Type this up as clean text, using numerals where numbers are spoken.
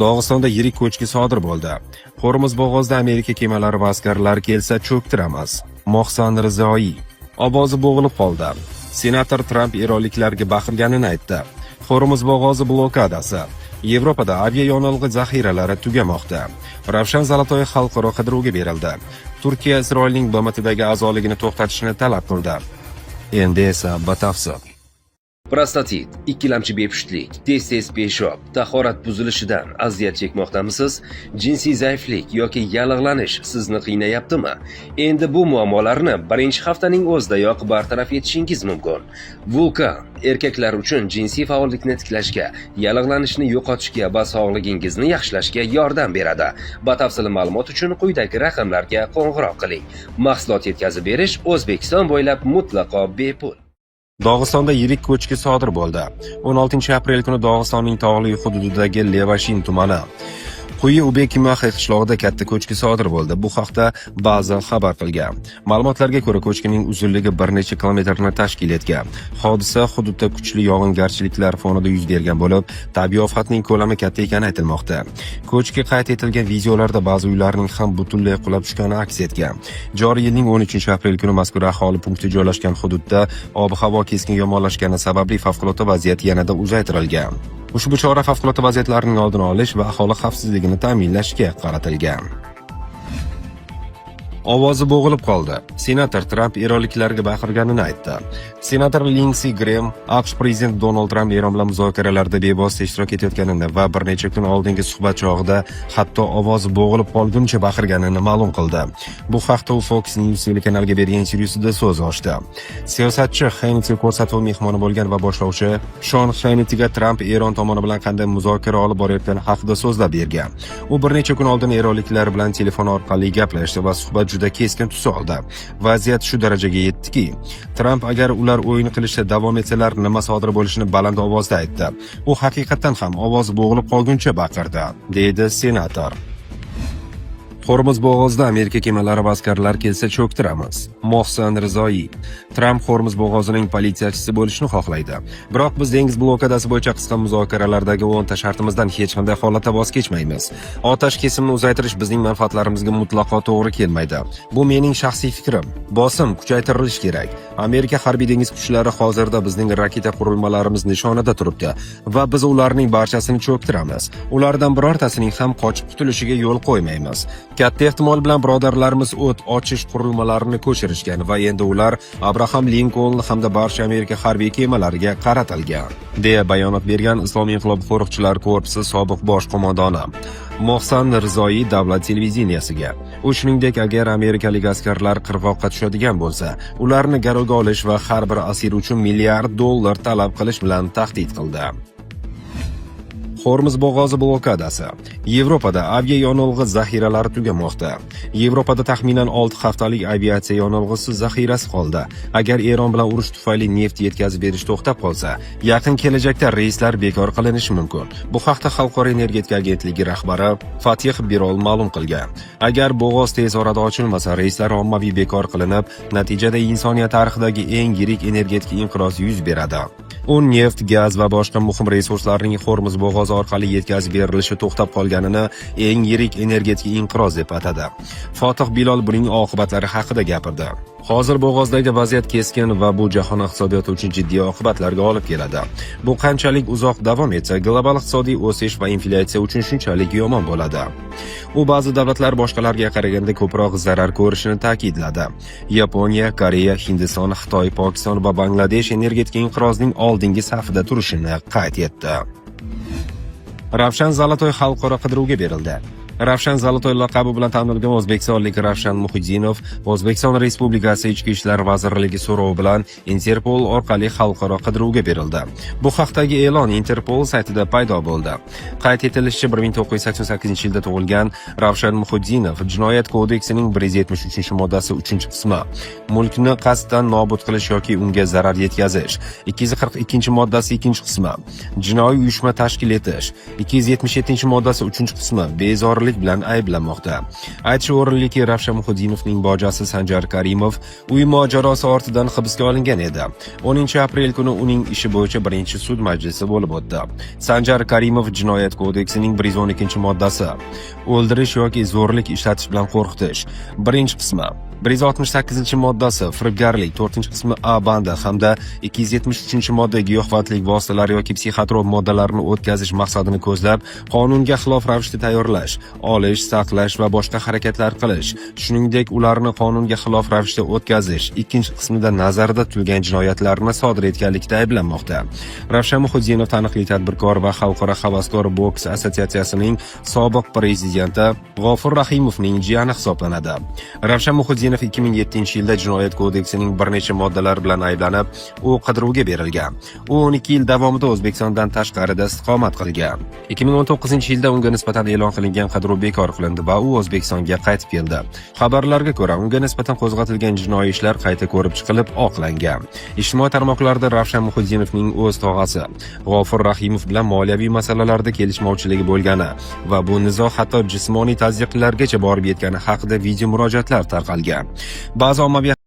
Dog'istonda yirik ko'chki sodir bo'ldi. Hormuz bo'g'ozida Amerika kemalari va askarlari kelsa, cho'ktiramiz. Mohsan Rizoiy. Ovozi bo'g'ilib qoldi. Senator Tramp eronliklarga baqirganini aytdi. Hormuz bo'g'ozi blokadasi. Yevropada avia yonilg'i zaxiralari tugamoqda. Ravshan Zalatoy xalqaro qidiruvga berildi. Turkiya Isroilning BMTdagi a'zoligini to'xtatishni talab qildi. Endi esa batafsil. Prostatit, ikkilamchi bepushtlik, tez-tez peshob, tahorat buzilishidan aziyat chekmoqdamisiz? Jinsiy zaiflik yoki yallig'lanish sizni qiynayaptimi? Endi bu muammolarni birinchi haftaning o'zidayoq bartaraf etishingiz mumkin. Vulkan erkaklar uchun jinsiy faollikni tiklashga, yallig'lanishni yo'qotishga va sog'ligingizni yaxshilashga yordam beradi. Batafsil ma'lumot uchun quyidagi raqamlarga qo'ng'iroq qiling. Mahsulot yetkazib berish O'zbekiston bo'ylab mutlaqo bepul. Dog'istonda yirik ko'chki sodir bo'ldi. 16 aprel kuni Dog'istonning tog'li hududidagi Levashin tumani Quyi Ubekimaxi qishlog'ida katta ko'chki sodir bo'ldi. Bu haqda Baza xabar qilgan. Ma'lumotlarga ko'ra, ko'chkining uzunligi bir necha kilometrni tashkil etgan. Hodisa hududda kuchli yog'ingarchiliklar fonida yuz bergan bo'lib, tabiiy ofatning ko'lami katta ekani aytilmoqda. Ko'chki qayd etilgan videolarda ba'zi uylarning ham butunlay qulab tushgani aks etgan. Joriy yilning 13 aprel kuni mazkur aholi punkti joylashgan hududda ob-havo keskin yomonlashgani sababli favqulodda vaziyat yanada uzaytirilgan. Ushbu chora favqulodda vaziyatlarning oldini olish va aholi xavfsizligini ta'minlashga qaratilgan. Ovozi bo'g'ilib qoldi. Senator Tramp eronliklarga baqirganini aytdi. Senator Lindsey Graham AQSh prezidenti Donald Tramp Eron bilan muzokaralarda bevosita ishtirok etayotganini va bir necha kun oldingi suhbat chog'ida hatto ovozi bo'g'ilib qolguncha baqirganini ma'lum qildi. Bu haqda u Fox News telekanaliga bergan intervyusida so'z ochdi. Siyosatchi Hannity ko'rsatuvi mehmoni bo'lgan va boshlovchi Shon Hannitiga Tramp Eron tomoni bilan qanday muzokara olib borayotgani haqida so'zlab bergan. U bir necha kun oldin eronliklar bilan telefon orqali gaplashdi va suhbat juda keskin tus oldi. Vaziyat shu darajaga yetdiki, Tramp agar ular o'yin qilishda davom etsalar, nima sodir bo'lishini baland ovozda aytdi. U haqiqatdan ham ovozi bo'g'ilib qolguncha baqirdi, deydi senator. Hormuz bo'g'ozida Amerika kemalari va askarlar kelsa, cho'ktiramiz. Mohsan Rizoiy. Tramp Hormuz bo'g'ozining politsiyachisi bo'lishni xohlaydi. Biroq biz dengiz blokadasi bo'yicha qisqa muzokaralardagi 10 ta shartimizdan hech qanday holatda voz kechmaymiz. Otash kesimni uzaytirish bizning manfaatlarimizga mutlaqo to'g'ri kelmaydi. Bu mening shaxsiy fikrim. Bosim kuchaytirilishi kerak. Amerika harbiy dengiz kuchlari hozirda bizning raketa qurilmalarimiz nishonida turibdi va biz ularning barchasini cho'ktiramiz. Ulardan birortasining ham qochib qutulishiga yo'l qo'ymaymiz. Katta ehtimol bilan birodarlarimiz o't ochish qurilmalarini ko'chirishgan va endi ular Abraham Linkoln hamda barcha Amerika harbiy kemalariga qaratilgan, deya bayonot bergan Islom inqilobi qo'riqchilar korpusi sobiq bosh qo'mondoni Mohsan Rizoiy davlat televideniyasiga. U shuningdek, agar amerikalik askarlar qirg'oqqa tushadigan bo'lsa, ularni garovga olish va har bir asir uchun milliard dollar talab qilish bilan tahdid qildi. Hormuz bo'g'ozi blokadasi. Yevropada avia yonilg'i zaxiralari tugamoqda. Yevropada taxminan 6 haftalik aviatsiya yonilg'isi zaxirasi qoldi. Agar Eron bilan urush tufayli neft yetkazib berish to'xtab qolsa, yaqin kelajakda reyslar bekor qilinishi mumkin. Bu haqda Xalqaro energetika agentligi rahbari Fatih Birol ma'lum qilgan. Agar bo'g'oz tez orada ochilmasa, reyslar ommaviy bekor qilinib, natijada insoniyat tarixidagi eng yirik energetik inqiroz yuz beradi. U neft, gaz va boshqa muhim resurslarning Hormuz bo'g'ozi orqali yetkazib berilishi to'xtab qolganini eng yirik energetik inqiroz deb atadi. Fotih Bilol buning oqibatlari haqida gapirdi. Hozir bo'g'ozdagi vaziyat keskin va bu jahon iqtisodiyoti uchun jiddiy oqibatlarga olib keladi. Bu qanchalik uzoq davom etsa, global iqtisodiy o'sish va inflyatsiya uchun shunchalik yomon bo'ladi. U ba'zi davlatlar boshqalarga qaraganda ko'proq zarar ko'rishini ta'kidladi. Yaponiya, Koreya, Hindiston, Xitoy, Pokiston va Bangladesh energetik inqirozning oldingi safida turishini qayd etdi. Ravshan Zalatoy xalqaro qidiruvga berildi. Ravshan Zalatoy laqabi bilan tanilgan o'zbekistonlik Ravshan Muhiddinov O'zbekiston Respublikasi Ichki ishlar vazirligi so'rovi bilan Interpol orqali xalqaro qidiruvga berildi. Bu haqdagi e'lon Interpol saytida paydo bo'ldi. Qayd etilishicha, 1988-yilda tug'ilgan Ravshan Muhiddinov Jinoyat kodeksining 173-moddasi 3-qismi, mulkni qasddan nobud qilish yoki unga zarar yetkazish, 242-moddasi 2-qismi, jinoiy uyushma tashkil etish, 277-moddasi 3-qismi, bezorilik. firibgarlik bilan ayblanmoqda. Aytish o'rinliki, Ravshan Muhiddinovning bojasi Sanjar Karimov uy mojarosi ortidan hibsga olingan edi. 10 aprel kuni uning ishi bo'yicha birinchi sud majlisi bo'lib o'tdi. Sanjar Karimov Jinoyat kodeksining 112-moddasi, o'ldirish yoki zo'rlik ishlatish bilan qo'rqitish, birinchi qismi, 168-moddasi, firibgarlik, 4-qismi A bandi hamda 273-modda, giyohvandlik vositalari yoki psixotrop moddalarni o'tkazish maqsadini ko'zlab qonunga xilof ravishda tayyorlash, olish, saqlash va boshqa harakatlar qilish, shuningdek ularni qonunga xilof ravishda o'tkazish ikkinchi qismida nazarda tutilgan jinoyatlarni sodir etganlikda ayblanmoqda. Ravshan Muhiddinov taniqli tadbirkor va Xalqaro havaskor boks assotsiatsiyasining sobiq prezidenti G'ofur Rahimovning jiyani hisoblanadi. Ravshan Muhiddinov 2007-yilda Jinoyat kodeksining bir necha moddalari bilan ayblanib, u qidiruvga berilgan. U 12 yil davomida O'zbekistondan tashqarida istiqomat qilgan. 2019-yilda unga nisbatan e'lon qilingan qidiruv bekor qilindi va u O'zbekistonga qaytib keldi. Xabarlarga ko'ra, unga nisbatan qo'zg'atilgan jinoiy ishlar qayta ko'rib chiqilib, oqlangan. Ijtimoiy tarmoqlarda Ravshan Muhiddinovning o'z tog'asi G'ofur Rahimov bilan moliyaviy masalalarda kelishmovchiligi bo'lgani va bu nizo hatto jismoniy tazyiqlargacha borib yetgani haqida video murojaatlar tarqalgan. Ba'zi ommaviy